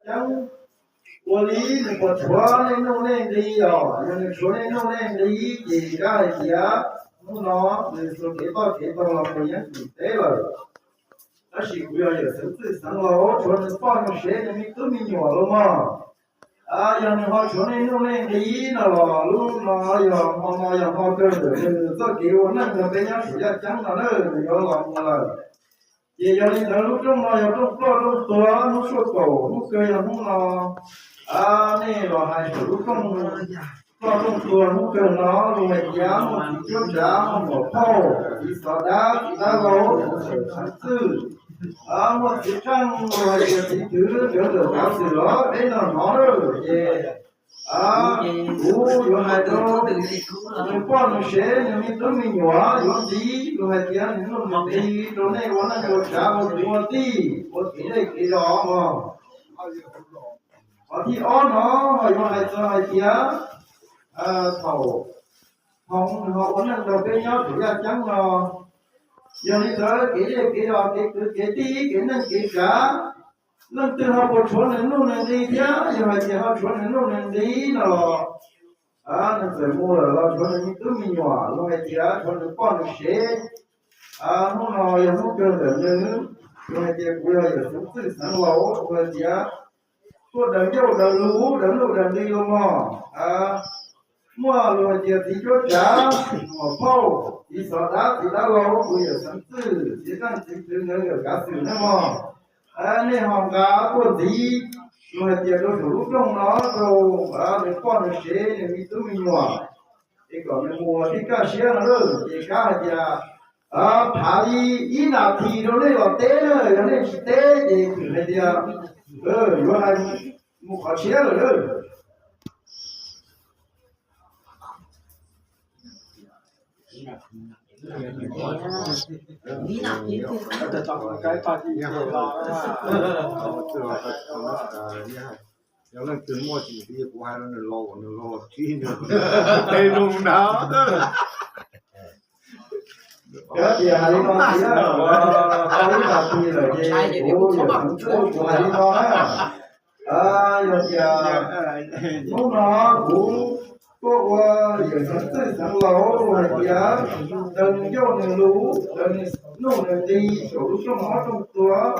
Ceeb, ua li nws puas tshuav nej nuj nej nqi os? Yog nws tshuav nej nuj nej nqi ces kav hais tias hnub no nws xuas kev toj kev taug los mus yeeb tim teb lawm. Tab sis kuv yog yawm xeev txwj xeev laus, tshuav nws poj nws sev nws me tub me nyuam los mog. Yog nws ho tshuav nej nuj nej nqi no los lub no yog hmo no yog hmo kawg ntawm nws txoj kev ua neej nrog peb nyob saum yaj ceeb no na, nws yuav los mus lawm. Ces yog li ntawd lub rooj no yog rooj ploj rooj tuag, hnub suaj kaum hnub kawg yog hnub no. Nej los hais saum lub rooj ploj rooj tuag hnub kawg no, luag hais tias muaj txiv cuab tsav, muaj muam phauj, txiv xov dab, txiv dab laug, txiv xeev txwj, muaj txiv tseej, luag hais tias txiv twv, cov ntawm kav xwm los peb no hnov lawm ces kuv yuav hais rau nws poj nws sev nws me tub me nyuam yuav ntxiv, luag hais tias nws nuj nws nqi rau nej ua neej ua tsav ua kwv ua tij ua kev dej kev zos mog. Qhov thib ob no ho yuav hais txog hais tias thaum hmo nws ho ua neej nrog peb nyob saum yaj ceeb no, yog li ntawd kev dej kev zos kev kwv kev tij kev neej kev tsav, leej twg ho puas tshuav nws nuj nws nqi thiab? Yog hais tias ho tshuav nws nuj nws nqi no los nws txawm mus lawm los tshuav nws me tub me nyuam, luag hais tias tshuav nws poj nws sev. Hnub no yog hnub kawg ntawm nws, luag hais tias kuv yog yawm xeev txwj xeev laus, luag hais tias tuaj daws ncauj daws lus daws nuj daws nqi los mog. Muaj luag hais tias txiv cuab tsav, muam phauj, txiv xov dab, txiv dab laug, kuv yawm xeev txwj, txiv tseej txiv twv nkawd yawm kav xwm na mog. Nej ho nqa tuaj ntxiv, luag hais tias rau saum lub rooj no rau nws poj nws sev nws me tub me nyuam, es kom nws mus tij kaj siab no lawm ces kav hais tias phav li ib nas this rau nej los teb na, yog nej tsis teb ces hais tias yuav hais mus qhov tshiab lawm na. Yog leej twg muaj tsis nqi kuv hais rau nws los kom nws los los tsib nws tej lus na. Yog tias hais li no tiag, tau ib tag kis lawm ces kuv yawm xeev txwj kuv hais li no na. Yog tias hnub no kuv tuaj ua yawm xeev txwj xeev laus hais tias daws nws ncauj nws lus, daws nws nuj nws nqi saum lub rooj mob rooj tuag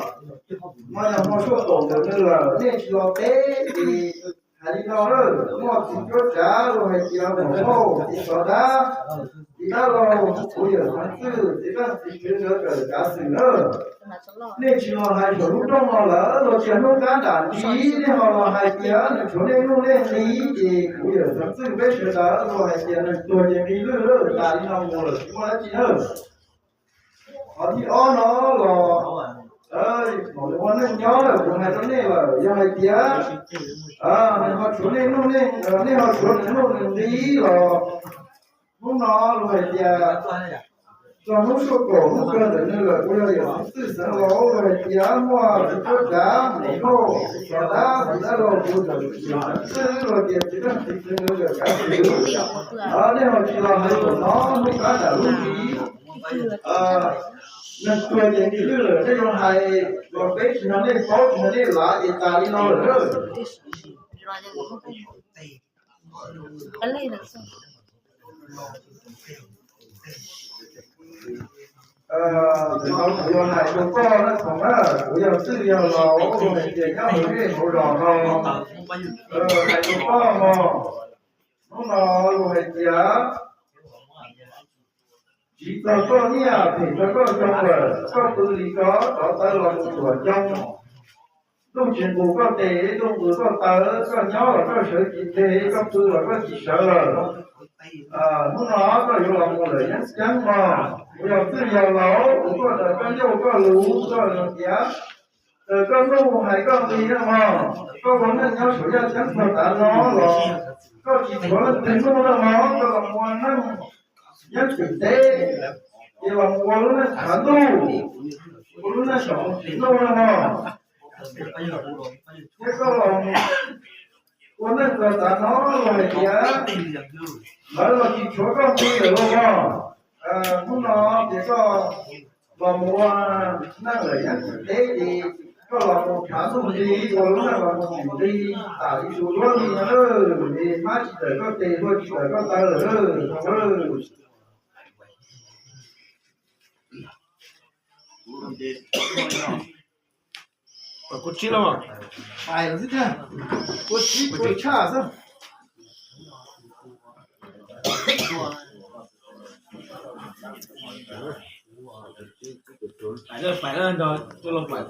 no, yog hmo suaj kaum ntawm nws lawm nej tsis los teb ces hais li no lawm, muaj txiv cuab tsav luag hais tias muam phauj, txiv xov dab, txiv dab laug, kuv yawm xeev txwj, txiv tseej txiv twv nkawd yawm kav xwm na. Nej tsis los hais saum lub rooj no lawm los tias hnub qab nram ntsis nej ho los hais tias nws tshuav nej nuj nej nqi ces kuv yawm xeev txwj peb sawv daws luag hais tias neeg tuag ces nqi lwj lawm, tas li no mus lawm tsis muaj dab tsi na. Qhov thib ob no los, thaum nws ua neej nyob lawm kuv hais rau nej lawm, yog hais tias nws ho tshuav nej nuj, nej ho tshuav nws nuj nws nqi los hnub no luag hais tias txog hnub suaj kaum hnub kawg ntawm nws lawm, kuv yog yawm xeev txwj xeev laus, luag hais tias muaj txiv cuab tsav, muam phauj, txiv xov dab, txiv dab laug, kuv yawm xeev txwj, luag tias txiv tseej txiv twv nkawd yawm kav xwm, nej ho tsis los hais saum no hnub qab nram lub ntsis neeg tuag ces nqi lwj lawm, nej yuav hais los peb tsis hnov nej paub tsis hnov nej lav ces tas li no lawm na. Kuv yuav hais rau koj na Khoom na, kuv yog txwj yog laus, hais tias nyob hauv zej hauv zos no, hais rau koj mog. Hnub no luag hais tias tsiv txog koj nyiaj, phem txog koj xyoo lawm, koj pw li ko, rov taw los mus tuam ncoo. Ntuj tsis nqus koj tes, ntuj nqus koj taw, koj nyob los koj sawv tsis ntseg, koj pw los koj tsis sawv lawm. Hnub no koj yuav los mus lawm yeeb ceeb mog. Kuv yog txwj yog laus, kuv tuaj raws koj ncauj koj lus, koj tias raws koj nuj hais koj nqi na mog. Koj ua neej nyob saum yaj ceeb txog tav no los koj tsis tshuav leej twg nuj na mog, koj los ua neej yeeb tim teb, ces los ua lub neej tshav ntuj, ua lub neej saum tsis nuj na mog. Thiab koj los ua neej txog tav no los hais tias lawv los tsis tshuav koj nqi lawm los mog. Hnub no ces koj los mus ua neej lawm yeeb tim teb ces Koj los mus tshav ntuj nti, ua lub naj los mus nti, tam ib tus duab li no, es hmab tsis tawm koj tes, hlua tsis tawm koj taw lawm. Kuv tsib los, pais los xwb tiag, kuv tsib kuv tshaj xwb. Pais lawm, pais lawm, nrog tuaj los pais.